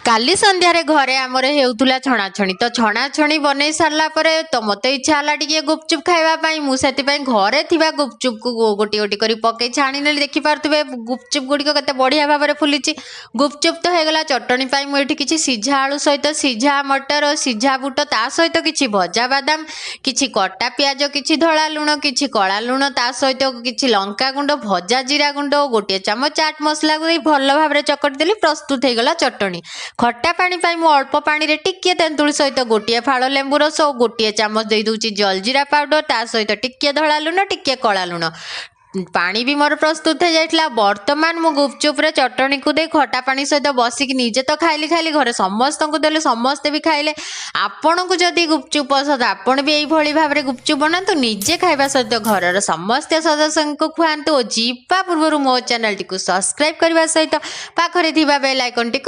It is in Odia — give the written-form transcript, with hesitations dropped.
କାଲି ସନ୍ଧ୍ୟାରେ ଘରେ ଆମର ହେଉଥିଲା ଛଣାଛଣି। ତ ଛଣାଛଣି ବନେଇ ସାରିଲା ପରେ ତ ମୋତେ ଇଚ୍ଛା ହେଲା ଟିକେ ଗୁପଚୁପ୍ ଖାଇବା ପାଇଁ। ମୁଁ ସେଥିପାଇଁ ଘରେ ଥିବା ଗୁପଚୁପକୁ ଗୋଟି ଗୋଟି କରି ପକେଇ ଛାଣିନେଲି। ଦେଖିପାରୁଥିବେ, ଗୁପଚୁପ୍ ଗୁଡ଼ିକ କେତେ ବଢ଼ିଆ ଭାବରେ ଫୁଲିଛି। ଗୁପଚୁପ୍ ତ ହେଇଗଲା। ଚଟଣି ପାଇଁ ମୁଁ ଏଠି କିଛି ସିଝା ଆଳୁ ସହିତ ସିଝା ମଟର, ସିଝା ବୁଟ, ତା ସହିତ କିଛି ଭଜା ବାଦାମ, କିଛି କଟା ପିଆଜ, କିଛି ଧଳା ଲୁଣ, କିଛି କଳା ଲୁଣ, ତା ସହିତ କିଛି ଲଙ୍କା ଗୁଣ୍ଡ, ଭଜା ଜିରା ଗୁଣ୍ଡ ଓ 1 ଚାମଚ ଚାଟ୍ ମସଲାକୁ ଦେଇ ଭଲ ଭାବରେ ଚକଟି ଦେଲି। ପ୍ରସ୍ତୁତ ହେଇଗଲା ଚଟଣି। ଖଟା ପାଣି ପାଇଁ ମୁଁ ଅଳ୍ପ ପାଣିରେ ଟିକିଏ ତେନ୍ତୁଳି ସହିତ 1 ଫାଳ ଲେମ୍ବୁ ରସ ଓ 1 ଚାମଚ ଦେଇଦେଉଛି ଜଲଜିରା ପାଉଡ଼ର, ତା ସହିତ ଟିକିଏ ଧଳା ଲୁଣ, ଟିକିଏ କଳା ଲୁଣ। ପାଣି ବି ମୋର ପ୍ରସ୍ତୁତ ହେଇଯାଇଥିଲା। ବର୍ତ୍ତମାନ ମୁଁ ଗୁପଚୁପରେ ଚଟଣିକୁ ଦେଇ ଖଟା ପାଣି ସହିତ ବସିକି ନିଜେ ତ ଖାଇଲି ଖାଇଲି, ଘରେ ସମସ୍ତଙ୍କୁ ଦେଲେ, ସମସ୍ତେ ବି ଖାଇଲେ। ଆପଣଙ୍କୁ ଯଦି ଗୁପଚୁପ ପସନ୍ଦ, ଆପଣ ବି ଏଇଭଳି ଭାବରେ ଗୁପଚୁପ ବନାନ୍ତୁ। ନିଜେ ଖାଇବା ସହିତ ଘରର ସମସ୍ତ ସଦସ୍ୟଙ୍କୁ ଖୁଆନ୍ତୁ ଓ ଯିବା ପୂର୍ବରୁ ମୋ ଚ୍ୟାନେଲଟିକୁ ସବସ୍କ୍ରାଇବ୍ କରିବା ସହିତ ପାଖରେ ଥିବା ବେଲ୍ ଆଇକନ୍ଟିକୁ